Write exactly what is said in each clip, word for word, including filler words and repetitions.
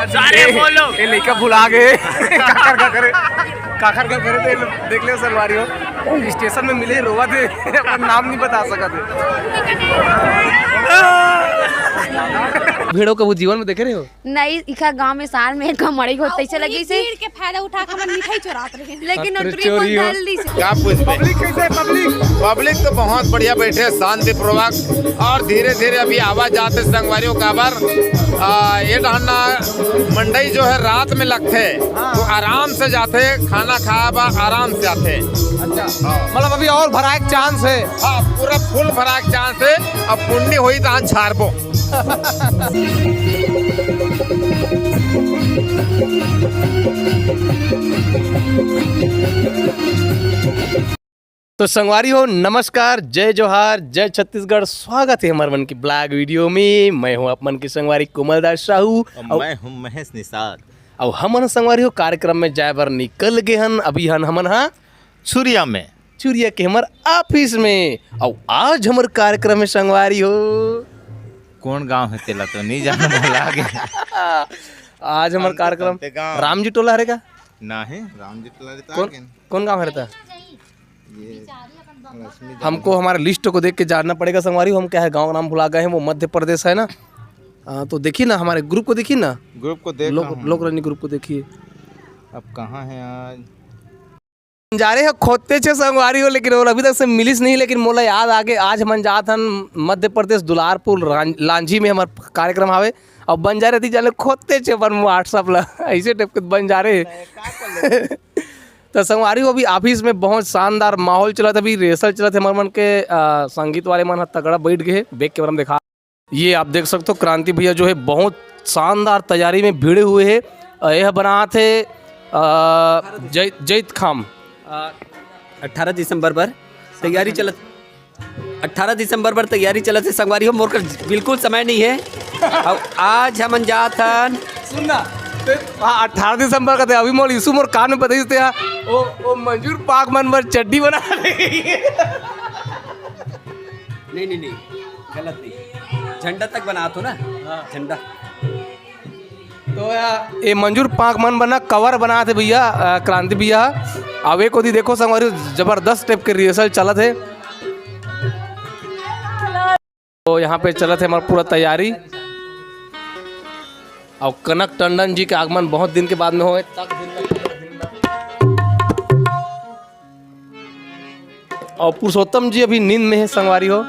सारे बोलो। ये लइका भुला गए। काखर का करे, काखर का करे थे, देख ले संगवारी हो, स्टेशन में मिले, रोवा थे। अपन नाम नहीं बता सकते। भीड़ों को वो जीवन में देखे रहे हो? नहीं, इखा गांव में साल में एक मड़ई होत, तैसे लगी से। भीड़ के फायदा उठा के हमन मिठाई चोरात रहे। लेकिन अरे उतरी चोरी हो। जल्दी से। का पूछबे? पब्लिक कैसे है, पब्लिक? पब्लिक तो बहुत बढ़िया बैठे है, शांतिपूर्वक, और धीरे धीरे अभी आवाज आते संगवारी हो, काबर, आ, ये डहन ना मंडई जो है रात में लगथे, तो आराम से जाथे, खाना खाए बा आराम से आथे। अच्छा। हाँ। मतलब अभी और भराए के चांस है। हाँ, पूरा फुल भराए के चांस है। अब पुण्य होई तो आज छाड़बो। तो संगवारी हो, नमस्कार, जय जोहार, जय छत्तीसगढ़। स्वागत है हमारे मन की ब्लॉग वीडियो में। मैं हूं आप मन के संगवारी कोमल दास साहू। और और मैं हूं महेश निषाद। और हमन संगवारी हो कार्यक्रम में जाए बर निकल गए हन। अभी हन हमन हा छुरिया में। छुरिया के हमर ऑफिस में। और आज हमर कार्यक्रम में संगवारी हो। कौन गांव है तेला तो नहीं जाना भुला गए। आज हमर अंते कार्यक्रम तंते गांव। रामजी टोला हरे का? नहीं, रामजी टोला रे तो कौन, आगे न। कौन गांव हरे ता? ये लक्ष्मी हमको हमारे लिस्ट को देख के जानना पड़ेगा संगवारी, हम क्या है, गांव का नाम भुला गए हैं, वो मध्य प्रदेश है ना। हाँ, तो देखिए ना, हमारे ग्रुप को देखिए ना। ग्रुप को देख लोक, रहा हूँ। लोक रंजनी ग्रुप को देखिए। अब कहाँ है आज? जा रहे हो खोदते छे संगवारी हो, लेकिन वो अभी तक से मिलिस नहीं, लेकिन मोला याद आगे आज हमन जात हन मध्य प्रदेश दुलारपुर रां-, लांझी में हमार कार्यक्रम हावे। अब बन जा रहे थी जाने खोदते छे अपन WhatsApp ला। ऐसे टाइप के बन जा रहे। तो संगवारी हो अभी ऑफिस में बहुत शानदार माहौल चलत, अभी रिहर्सल चलत है। हमारे मन के आ, संगीत वाले मन ह तगड़ा बैठ गए, बैक कैमरा में दिखा। ये आप देख सकते हो क्रांति भैया जो है बहुत शानदार तैयारी में भिड़े हुए है। अ, यह बनात है अ, जैत जैत खाम। अठारह दिसंबर पर तैयारी चलत, अठारह दिसंबर पर तैयारी चलत है संगवारी हो, मोर कर बिल्कुल समय नहीं है। अब आज हमन जात हन। सुन ना, ते, हाँ, अठारह दिसंबर का ते अभी मोर यीशु मोर कान में बताइस ते, हाँ, ओ, ओ मंजूर पाक मन बर चड्डी बना रही है। नहीं, नहीं, नहीं, गलत नहीं। झंडा तक बनात हो ना? हाँ। झंडा। तो या, ये मंजूर पाक मन बना कवर बनात हे भैया, अ, क्रांति भैया। अब एक ओदी देखो संगवारी, जबरदस्त टाइप के रिहर्सल चलत हे। तो यहाँ पे चलत हे हमार पूरा तैयारी। और कनक टंडन जी के आगमन बहुत दिन के बाद में होए। और पुरुषोत्तम जी अभी नींद में है संगवारी हो।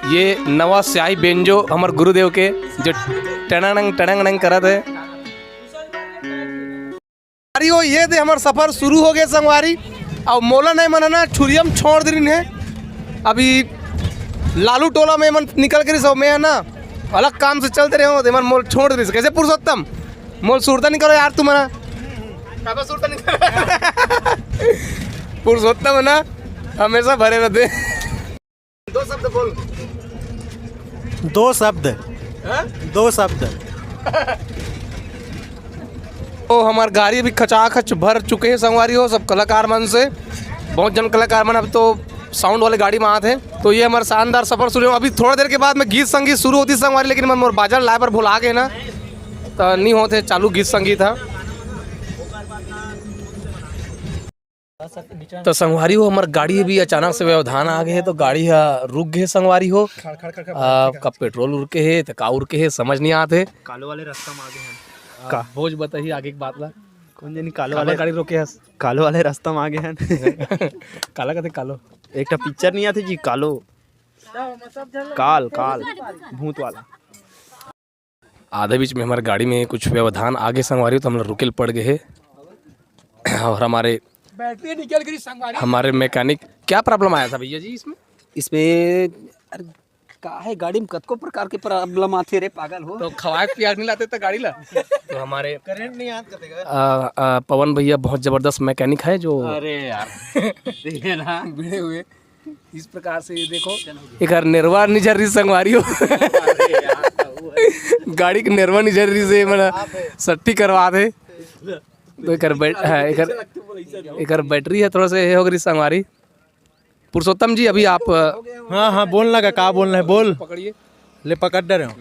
ये नवा स्याही बेंजो हमर गुरुदेव के जो टनंग टनंग करत है। संगवारी हो, ये दे हमर सफर शुरू हो गए संगवारी। और मोला नहीं मन ना छुरियम छोड़ दे रही है। अभी लालू टोला में मन निकल के रही सब, मैं है ना अलग काम से चलते रहे हो, मन मोल छोड़ दे रही। कैसे पुरुषोत्तम? मोल सुरता नहीं करो यार, तुम ना। काबर सुरता नहीं करो? पुरुषोत्तम है ना, हमेशा भरे रहते। दो शब्द बोल। दो शब्द। हाँ? दो शब्द। तो हमार गाड़ी अभी खचाखच भर चुके हैं संगवारी हो, सब कलाकार मन से। बहुत जन कलाकार मन अब तो साउंड वाले गाड़ी में आते हैं। तो ये हमारा शानदार सफर शुरू हो। अभी थोड़ा देर के बाद में गीत संगीत शुरू होती संगवारी, लेकिन मन मोर बाजल लाए पर भुला गए ना, तो नहीं होते चालू गीत संगीत है। तो संगवारी हो, हमार गाड़ी अभी अचानक से व्यवधान आ गए है, तो गाड़ी हा रुक गए संगवारी हो। आ, कब पेट्रोल उरके है तो का उरके है, समझ नहीं आते। कालो वाले रास्ता में आगे हैं। का? भोज बताही आगे की बात ला। कौन जनी कालो काबर वाले गाड़ी रोके हस? कालो वाले रास्ता में आगे हैं। काला कथे कालो? एक ठा पिक्चर नहीं आते जी, कालो। काल, काल, भूत वाला। आधे बीच में हमारे गाड़ी में कुछ व्यवधान आगे संगवारी हो, तो हम लोग रुके ल पड़ गए है। और हमारे बैटरी निकल गई संगवारी। हमारे मैकेनिक, क्या प्रॉब्लम आया था भैया जी इसमें? इसमें, अरे, का है, गाड़ी में कतको प्रकार के प्रॉब्लम आते रे, पागल हो। तो खवाए पियाए नहीं लाते तो गाड़ी ला। तो हमारे करंट नहीं आता कतेगा। आ, आ, पवन भैया बहुत जबरदस्त मैकेनिक है जो अरे यार। ठीक है ना? भिड़े हुए। इस प्रकार से ये देखो, एकर नेरवा निझर रही संगवारी हो। गाड़ी के नेरवा निझर रही से, मना सट्टी करवा दे। तो एकर बैट-, हाँ, एकर, एकर बैटरी है थोड़ा सा ये हो गई संगवारी। पुरुषोत्तम जी, अभी आप, हाँ, हाँ, बोलना का, का बोलना है, बोल। पकड़िए। ले, पकड़ डरे हो।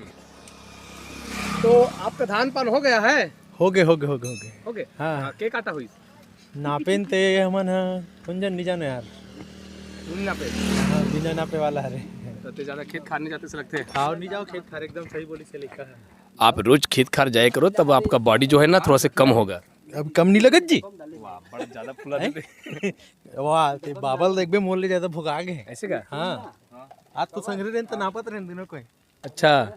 तो आपका धान पान हो गया है? हो गए, हो गए, हो गए, हो गए। हो गए? हाँ। हाँ, के काटा हुई? नापेन ते हमन ह, कोन जन नी जाने यार। तुम नापे? हाँ, बिना नापे वाला हरे। तो ते ज्यादा खेत खार नहीं जाते से लगते हैं। हाँ, नहीं जाओ खेत खार, एकदम सही बोली से लिखा है। आप रोज खेत खार जाया करो, तब आपका बॉडी जो है ना, थोड़ा सा कम होगा। अब कम नहीं लगत जी? वाह, बड़ा ज्यादा फुला हैं? देते। वाह, ते बाबल देखबे, मोर ले ज्यादा भुगा गए। ऐसे का? हाँ। आज तो संघरे रहन तो नापत रहन दोनों कोई। अच्छा।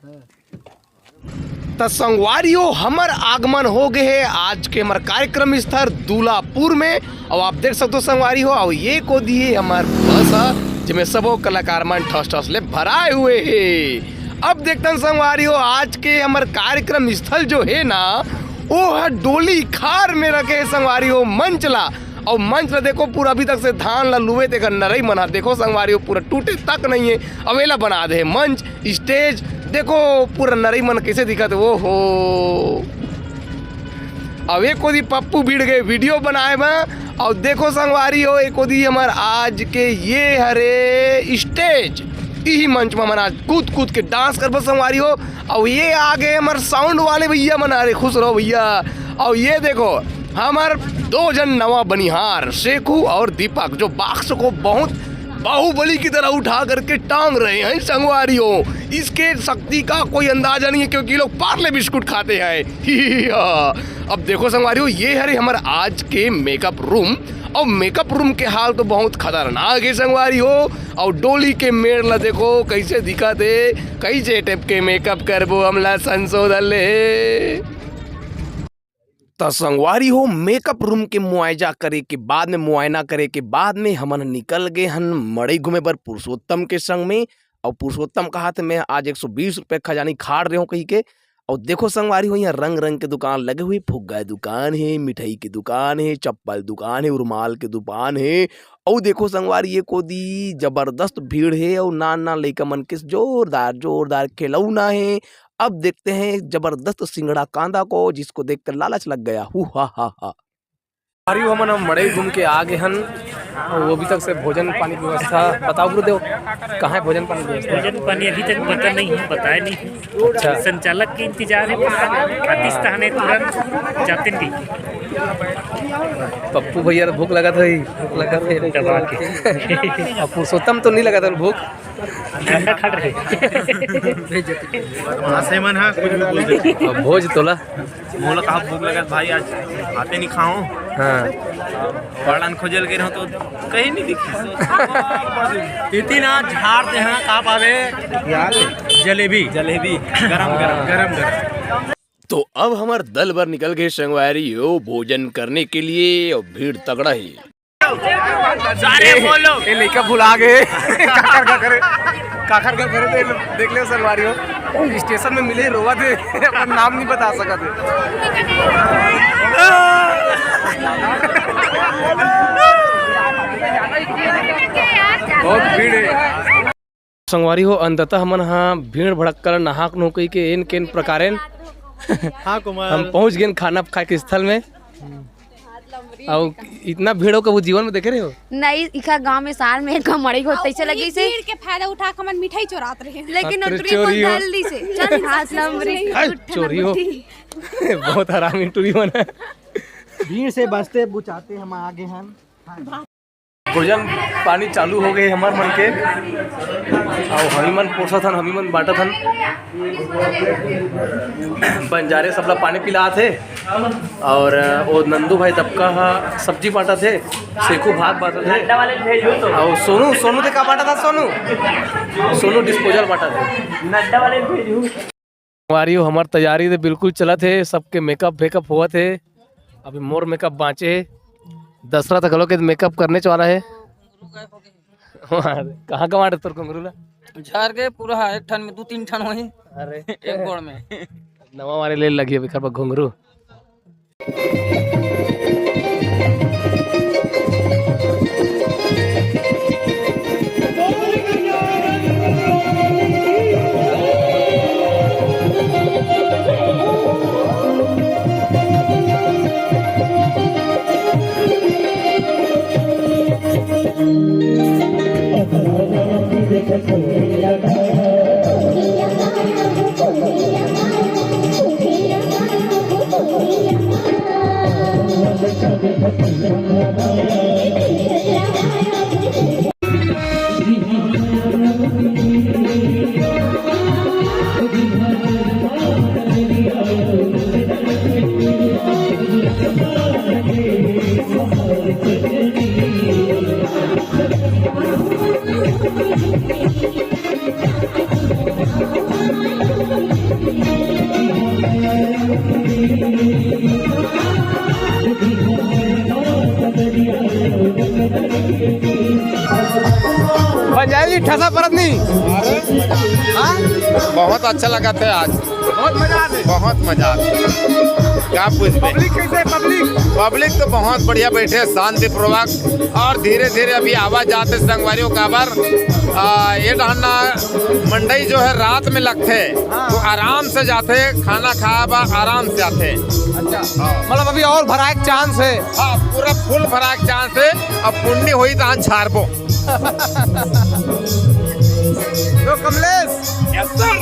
त संगवारी हो, हमर आगमन हो गए है आज के हमर कार्यक्रम स्थल दूलापुर में। और आप देख सकते हो संगवारी हो, और ये कोदी है हमर बस है, जेमे सबो कलाकार मन ठस ठस ले भराए हुए है। अब देखतन संगवारी हो, आज के हमर कार्यक्रम स्थल जो है ना, वो है डोली खार में रखे है संगवारी हो मंच ला। अउ मंच ल देखो, पूरा अभी तक से धान ल लुवे तेकर नरई मन ह। देखो संगवारी हो, पूरा टूटे तक नहीं है। अब एला बना दे हे मंच, स्टेज। देखो पूरा नरई मन कैसे दिखत हे, ओ हो। अब एक कोदी पप्पू भिड़ गए वीडियो बनाए में। अउ देखो संगवारी हो, एक कोदी हमर आज के ये हरे स्टेज, इही मंच में हमन आज कूद कूद के डांस करबो संगवारी हो। अउ ये आगे हमर साउंड वाले भैया मन, अरे खुश रहो भैया। अउ ये देखो, हमर दो जन नवा बनिहार शेखू और दीपक, जो बॉक्स को बहुत बाहुबली की तरह उठा करके टांग रहे हैं संगवारी हो। इसके शक्ति का कोई अंदाजा नहीं है, क्योंकि ये लोग पार्ले बिस्कुट खाते हैं। अब देखो संगवारी हो, ये हरे हमर आज के मेकअप रूम। और मेकअप रूम के हाल तो बहुत खतरनाक है संगवारी हो। और डोली के मेड़ ला देखो कैसे दिखत हे, कैसे टाइप के मेकअप करबो हमला संशोधन ले। त संगवारी हो, मेकअप रूम के मुआयजा करे के बाद में, मुआयना करे के बाद में हमन निकल गए हन मड़ई घूमे बर पुरुषोत्तम के संग में। और पुरुषोत्तम कहा थे, "मैं आज एक सौ बीस रुपये खजानी खाड़ रहे हो," कही के। और देखो संगवारी हो, यहाँ रंग रंग के दुकान लगे हुए, फुग्गा दुकान है, मिठाई की दुकान है, चप्पल दुकान है, रुमाल के दुकान है। और देखो संगवारी, ये कोदी जबरदस्त भीड़ है और नान नान लइका मन के जोरदार जोरदार खिलौना है। अब देखते हैं जबरदस्त सिंगड़ा कांदा को, जिसको देखकर लालच लग गया। हु हा हा हा। अरे, हमन मड़ई घूम के आ गए हन, वो अभी तक से भोजन पानी की व्यवस्था बताओ गुरुदेव, कहाँ है भोजन पानी की व्यवस्था? भोजन पानी अभी तक पता नहीं है, बताया नहीं है। अच्छा। संचालक के इंतजार है, पता नहीं। आतिश तहने तुरंत जाते नहीं। पप्पू भैया भूख लगा था ही, भूख लगा था ही। दबा के। अब पुरुषोत्तम तो नहीं लगा था भूख। ठंडा खा रहे। हाँ, सेमन है, कुछ भी बोल दे। अब भोज तोला। मोला कहाँ भूख लगत भाई, आज आते नहीं खाओ। हाँ। पालन खोजल के रहो तो कहीं नहीं दिखी। इतना झाड़ दे हाँ, का पावे? यार। जलेबी। जलेबी, गरम, गरम, गरम, गरम। तो अब हमर दल बर निकल गए संगवारी हो भोजन करने के लिए, और भीड़ तगड़ा है। सारे बोलो। ये लइका भुला गए। काखर का करे, काखर का करे, देख लो, देख लो संगवारी हो। स्टेशन में मिले, रोवा थे, अपन नाम नहीं बता सका थे। बहुत भीड़ है। संगवारी हो, अंततः हमन हा भीड़ भड़क्का ल नहाक नो कहि के एन केन प्रकारेन हाँ, कोमल। हम पहुंच गेन खाना खाए के स्थल में। अउ इतना भीड़ हो कभू जीवन में देखे रहे हो? नहीं, इखा गांव में साल में एक मड़ई होत तैसे लगी से। भीड़ के फायदा उठा के हमन मिठाई चोरात रहे। लेकिन हाँ, टुरी चोरी हो। धैल दी से। चल, हाथ लमरी। हट, चोरी हो। बहुत हरामी टुरी मन है। भीड़ से बचते बुचाते हम आगे हन। भोजन पानी चालू हो गए हमर मन के, अउ हमी मन पोसत हन, हमी मन बांटत हन। बंजारे सबला पानी पिलात हे, अउ वो नंदू भाई दबका हा सब्जी बांटत हे, सेकू भात बांटत हे, अउ सोनू, सोनू ते का बांटत हा सोनू? सोनू डिस्पोजल बांटत हे। नड्डा वाले भेजू। संगवारी हो, हमर तैयारी तो बिल्कुल चलत हे, सबके मेकअप वेकअप होवत हे। अभी मोर मेकअप बांचे हे, दशरथ घलो के मेकअप करने वाला हे। कहाँ कहाँ तोर घुंघरू ला? झार के पूरा एक ठन में दू तीन ठन होही। अरे। एक गोड़ में। नवा वाले ले लगी अभी खरबा घुंघरू। ठसा परत नहीं। हाँ? बहुत अच्छा लगा थे आज। बहुत मजा आते। बहुत मजा आते। का पूछबे? पब्लिक कैसे है? पब्लिक? पब्लिक तो बहुत बढ़िया बैठे, शांतिपूर्वक, और धीरे धीरे अभी आवा जाते संगवारी हो। काबर, आ, ये डहना मंडई जो है रात में लगथे, हाँ। तो आराम से जाथे, खाना खाए बा आराम से आथे। अच्छा। हाँ। मतलब अभी और भराए के चांस है। हाँ, पूरा फुल भराए के चांस है। अब पुन्नी होई तो हम छारबो। तो कमलेश, यस सर।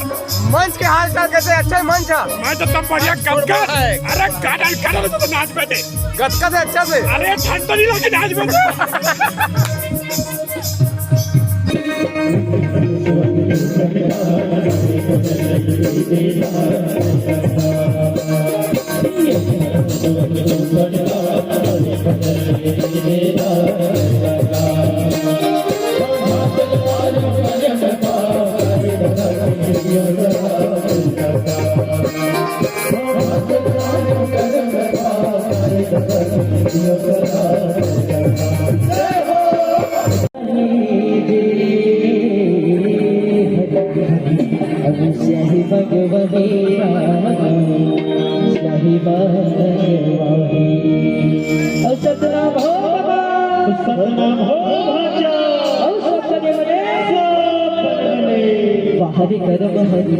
मंच के हाल चाल कैसे? अच्छा ही मंच है। मैं तो तब बढ़िया गदगद। अरे गार्डन गार्डन में तो नाच बैठे। गदगद है अच्छा से। अरे ठंड तो नहीं लगे नाच बैठे। सतनाम हो बाबा। सतनाम हो भांचा। और सतनाम हो। बाहरी करम हरि।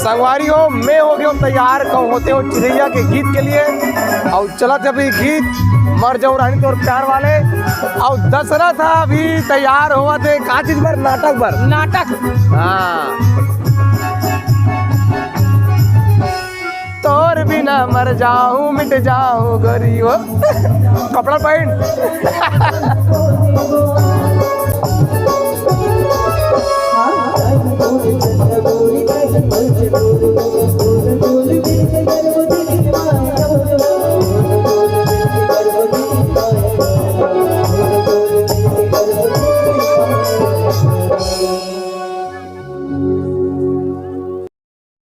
संगवारी हो, मैं हो गयो तैयार, कहूँ होते हो चिरैया के गीत के लिए। और चलत हे अभी गीत मर जाओ रानी तोर प्यार वाले। और दशरथ अभी तैयार होवत हे का चीज बर? नाटक बर। नाटक। हाँ। तोर बिना मर जाऊं, मिट जाऊं गोरी हो। कपड़ा पहन।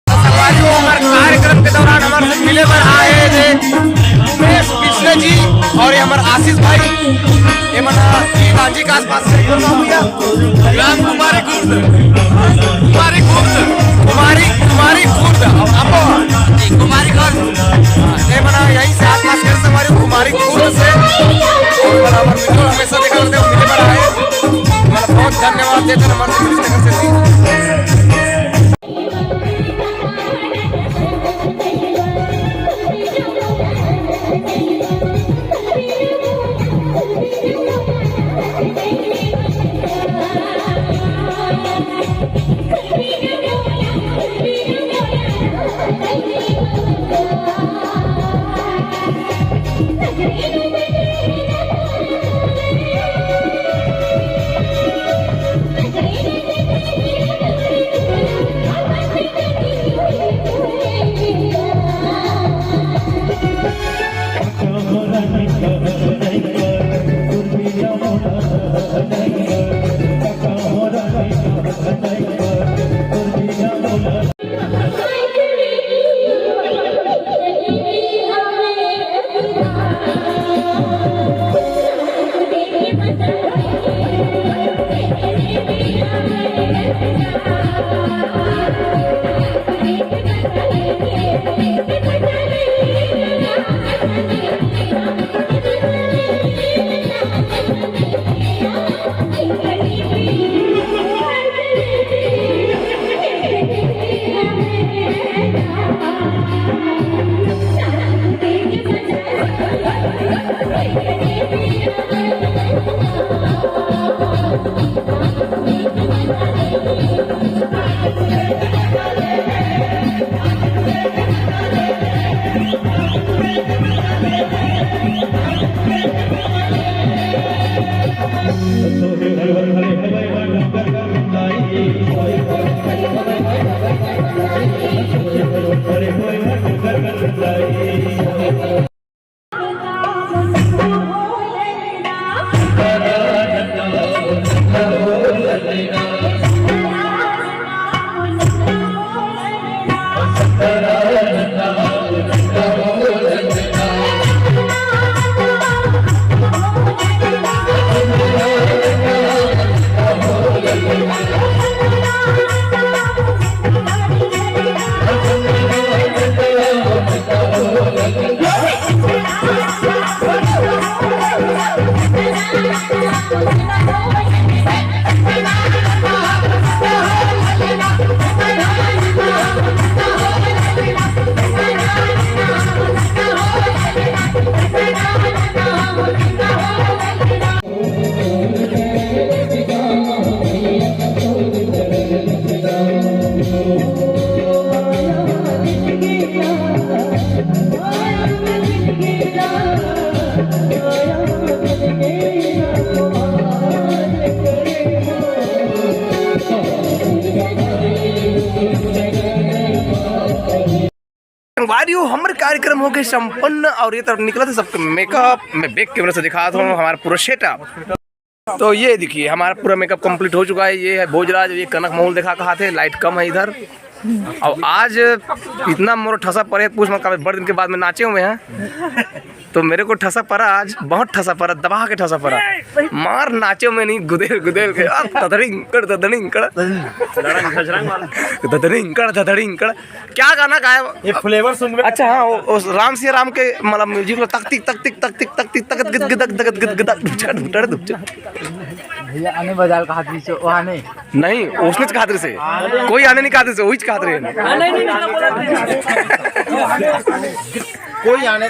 संगवारी हो, हमर कार्यक्रम के दौरान हमर से मिले बर आए हे उमेश पिछले जी और ये हमर आशीष भाई, ये मन ह रांची के आसपास से बोल रहा हूँ भैया। राम कुमारी खुर्द। कुमारी खुर्द। कुमारी, कुमारी खुर्द। अब आपो कुमारी खुर्द। हाँ, ये मन ह यहीं से आसपास के संगवारी कुमारी खुर्द से। और हमर video हमेशा देखा करते हैं, मिले बर आए। मतलब बहुत धन्यवाद देते हैं हमर से मिले से। संगवारी हो, हमर कार्यक्रम हो गए संपन्न और ये तरफ निकला था सबके मेकअप। मैं बैक कैमरा से दिखाता हूँ हमारा पूरा सेटअप। तो ये देखिए, हमारा पूरा मेकअप कंप्लीट हो चुका है। ये है भोजराज, ये कनक महूल देखा कहा थे, लाइट कम है इधर। और आज इतना मोर ठसा परे, पूछ मत, काफी बड़े दिन के बाद में नाचे हुए हैं। तो मेरे को ठसा परा आज, बहुत ठसा परा, दबा के ठसा परा। मार नाचे में नहीं, गुदेल गुदेल के, आ, ददड़ी इंकड़, ददड़ी इंकड़। ददड़ी इंकड़, ददड़ी इंकड़। क्या गाना गाया? ये फ्लेवर सुन में। अच्छा, हाँ, वो, वो राम सिया राम के, मतलब, म्यूजिक लो, तक तिक, तक तिक, तक तिक, तक तिक, तक तिक, तक तिक, तक तिक, तक तिक, तक तिक, तक तिक, तक तिक, तक तिक, तक तिक, तक तिक। भैया आने बजार कहा थी सो वहाँ नहीं। नहीं, उसने कहा तेरे से। कोई आने नहीं कहा तेरे से, वही कहा तेरे। कोई आने